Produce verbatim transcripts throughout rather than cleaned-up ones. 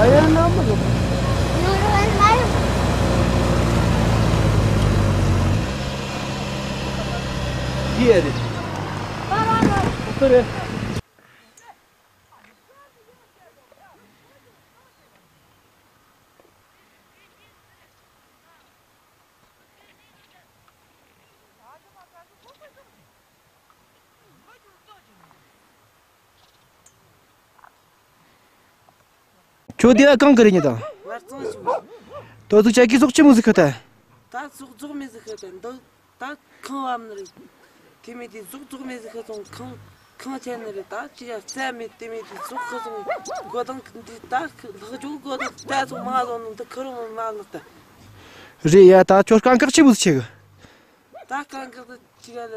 ཨ་ཡ་ན་མ་ཡོང་། ཡོང་རོགས་ཨ་མ་ཡོང་། ཡི་ཨ་རེད། ཨོ་ཁེ་རེད། ཁྱོད་དེ་བ་གང་གི་རེད་ཉི་དང་། ང་གཙང་ཆུ། དོ་ཚིགས་ཆ་གི་ཟོག་ཆི་མོ་ཟིག་ཁ་ཐལ། ད་ཟོག་རྫོགས་མེད་ཟིག་ཁ་ཐལ་འདུག་ད་ཁང་བ་མིན་རེད། དེ་མེད་དེ་ཟོག་རྫོགས་མེད་ཟིག་ཁ་སོང་ཁང་ཁང་ཆེན་ནི་རེད། ད་ཅི་ཡ་རྩྭ་མེད་དེ་མེད་དེ་ཟོག་ཁ་སོང་། སྒོ་དང་འདི་ད་ལྷག་ཆོག་སྒོ་དང་རྩྭ་ཚོ་མ་ལོན་ནོ་འདི་ཁུར་མི་མ་ལག་ད། རེད་ཡ། ད་ཁྱོད་དཀའ་ངལ་ཆི་མོ་ཟིག་ཆེ་གི། ད་དཀའ་ངལ་དེ་ཅི་ག་ལ་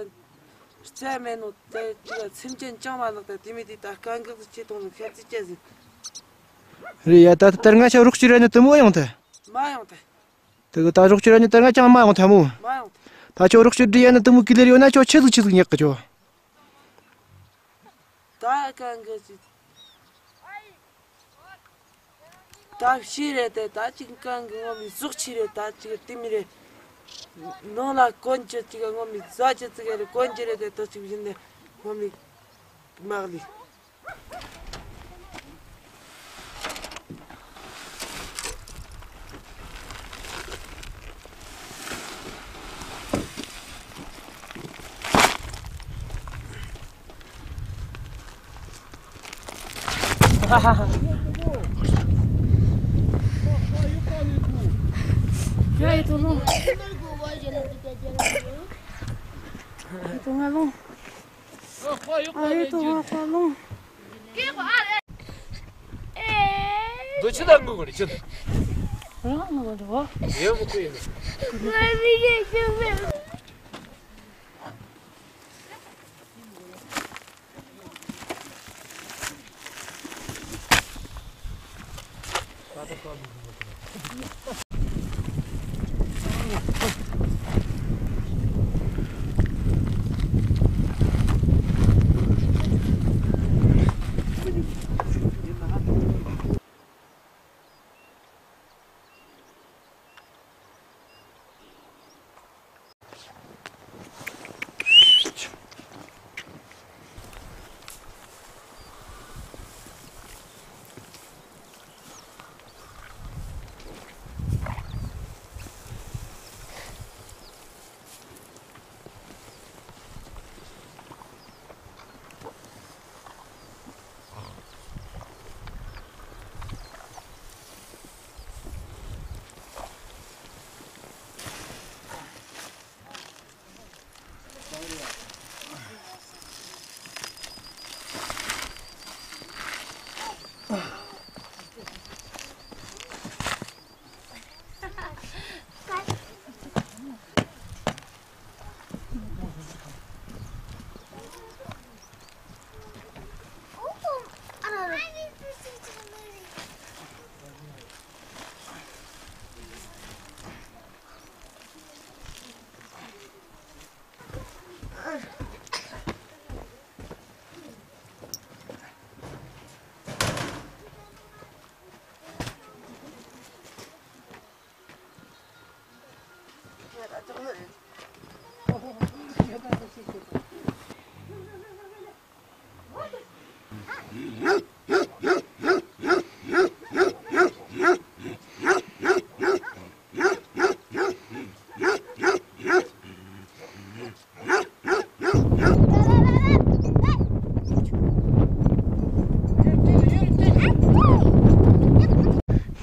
རྩྭ་མེད་ནོ་དེ་ཅི་ག་སེམས་ཅན་ཅང་མ་ལག་ད། དེ་མེད་དེ་ད་དཀའ་ངལ་དེ་ཆེ་གཏོང་ནི་ཁ་ཚིག་ཅི་ཟིག། རེད་ཡ། ད་ད་ལྟར་ང་ཆོ་རོགས་སྐྱོར་ཡ་ནི་དེ་མོ་ཡོང་ཐལ། མ་ཡོང་ཐལ། དེ་གི་ད་རོགས་སྐྱོར་ཡ་ནི་ད་ང་ཅང་མ་ཡོང་ཐལ་མོ། མ་ཡོང་ཐལ། ད་ཁྱོད་རོགས་སྐྱོར་འདྲི་ཡ་ནི་དེ་མོ་གི་ལེར་ཡོད་ན་ཁྱོད་ཆི་ཟིག་ཆི་ཟིག་ཉག་གི་ཁྱོད། ད་གང་གི་ཅི། ད་ཕྱི་རེད་དེ་ད་ཅིག་གང་གི་ངོ་མི་ཟོག་ཆི་རེད། ད་ཅིག་དེ་མི་རེད། ནང་ལ་གོན་ཅི་ཅིག་ངོ་མི་ཟ་ཅི་ཅིག་རེད། གོན་ཅི་རེད་དེ་ད་ཅིག་བཞིན་ནས་ངོ་མི་མ་ལི། འདི་ཆི་ལ་ངུ་གི་རེད་ཁྱོད། རང་ངུ་གི་འདུག་གོ། ཡོད་མི་ཁུ་ཡིན།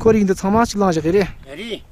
ཁོར་ཡུག་འདི་ཚང་མ་གཅིག་ལངས་བཞག་གི་རེད། རེད།